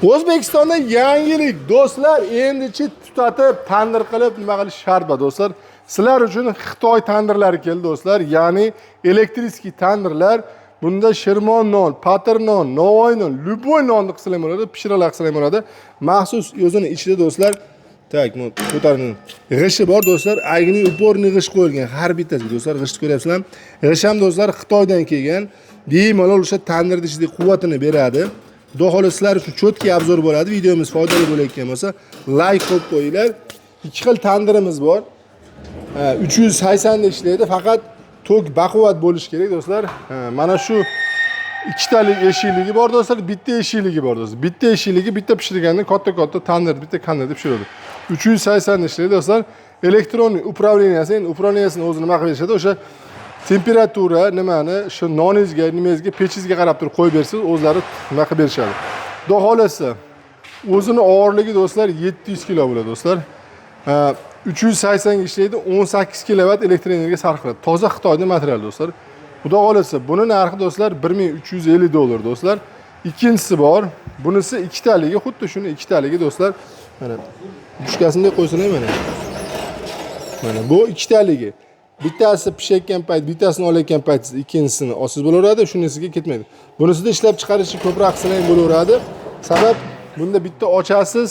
O'zbekistonda yangilik, do'stlar, endichi tutatib, tandir qilib nima qilish shart ba, do'stlar. Sizlar uchun Xitoy tandirlari keldi, do'stlar. Ya'ni электрический tandirlar. Bunda shirmon non, patir non, novvoy non, любой nonni qilsalar bo'ladi, pishiralar qilsalar bo'ladi. Maxsus o'zini ichida, do'stlar, так, bu ko'taring. G'ishi bor, do'stlar, огнеупорный g'ish qo'yilgan har bittasiga, do'stlar, g'ishni ko'ryapsizlar. G'ish ham, do'stlar, Xitoydan kelgan. Bemalol o'sha tandirni ichida quvvatini beradi. Xudo xohlasa, sizlar uchun чёткий обзор bo'ladi. Videomiz foydali bo'layotgan bo'lsa, layk qo'yib qo'yinglar. Ikki xil tandirimiz bor. 380 da ishlaydi, faqat tok baquvvat bo'lishi kerak, do'stlar. Mana shu ikkitalik eshikligi bor, do'stlar, bitta eshikligi bor, do'stlar. Bitta eshikligi bitta pishirganda katta-katta tandir, bitta tandirda pishiradi. 380 da ishlaydi, do'stlar. Электронный управления si, endi управления sini o'zi nima qilib berishadi? O'sha temperatura nimani shu noningizga, nimangizga, pechingizga qarab turib qo'yib bersangiz, o'zlari nima qilib berishadi. Xudo xohlasa, o'zini og'irligi, do'stlar, 700 kilo bo'ladi, do'stlar. 380 ga ishlaydi, 18 kilovat elektr energiya sarf qiladi. Toza Xitoyda material, do'stlar. Xudo xohlasa, buni narxi, do'stlar, 1350 dollar, do'stlar. Ikkinchisi bor. Bunisi ikkitaligi, xuddi shuni ikkitaligi, do'stlar. Mana pushkasini qo'ysalar, mana. Mana bu ikkitaligi. Bittasi pishayotgan payt, bittasini olayotgan payt ikkinchisini olsangiz bo'laveradi, shunisiga ketmaydi. Bunisida ishlab chiqarishi ko'proq qilsa ham bo'laveradi. Sabab bunda bitta ochasiz,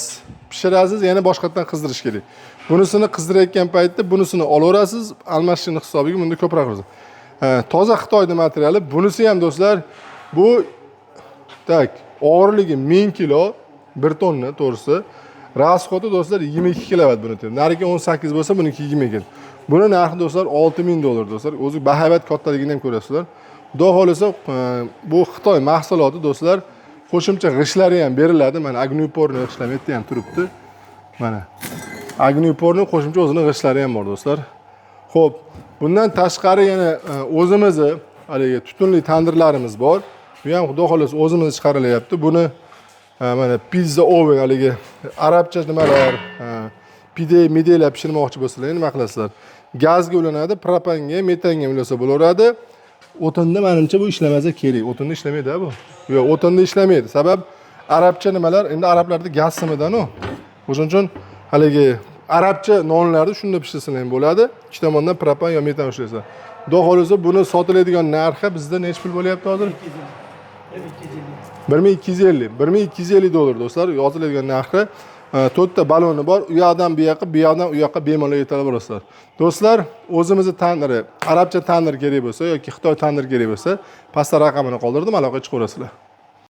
pishirasiz, yana boshqatdan qizdirish kerak. Bunisini qizdirayotgan paytda bunisini olaverasiz, almashishini hisobiga bunda ko'proq qilasiz. Toza Xitoyda materiali. Bunisi ham, do'stlar, bu так, og'irligi 1000 kilo, 1 tonna to'g'risi. Расход i, do'stlar, 22 kilovat buni. Narigi 18 bo'lsa, buniki 22. Buni narxi, do'stlar, 6000 dollar, do'stlar. O'zi bahaybat kattaligini ham ko'rasizlar. Xudo xohlasa, bu Xitoy mahsuloti, do'stlar. Qo'shimcha g'ishlari ham beriladi. Mana огнеупорный g'ishlar bu yerda ham turibdi. Mana огнеупорный qo'shimcha o'zini g'ishlari ham bor, do'stlar. Xo'p, bundan tashqari yana o'zimizni haligi tutunli tandirlarimiz bor. Bu ham, xudo xohlasa, o'zimiz chiqarilyapti. Buni mana pizza oven, haligi arabcha nimalar, pide, midelar pishirmoqchi bo'lsalar, nima qilasizlar? Gazga ulanadi, propanga, metanga ulasa bo'laveradi. O'tinda menimcha bu ishlamasa kerak. O'tinda ishlamaydi bu. Yo'q, o'tinda ishlamaydi. Sabab arabcha nimalar, endi arablarda gaz simidan u. O'shaning uchun haligi arabcha nonlarni shunda pishirsalar ham bo'ladi. Ikki tomondan propan yo metan ushlaysan. Xudo xohlasa, buni sotiladigan narxi bizda necha pul bo'lyapti hozir? 1250, 1250 dollar, do'stlar, yoziladigan narxi. To'rtta baloni bor. U yoqdan bu yoqqa, bu yoqdan u yoqqa bemalol yetalab borasizlar. Do'stlar, o'zimizni tandiri, arabcha tandir kerak bo'lsa yoki Xitoy tandir kerak bo'lsa, pastda raqamini qoldirdim, aloqaga chiqaverasizlar.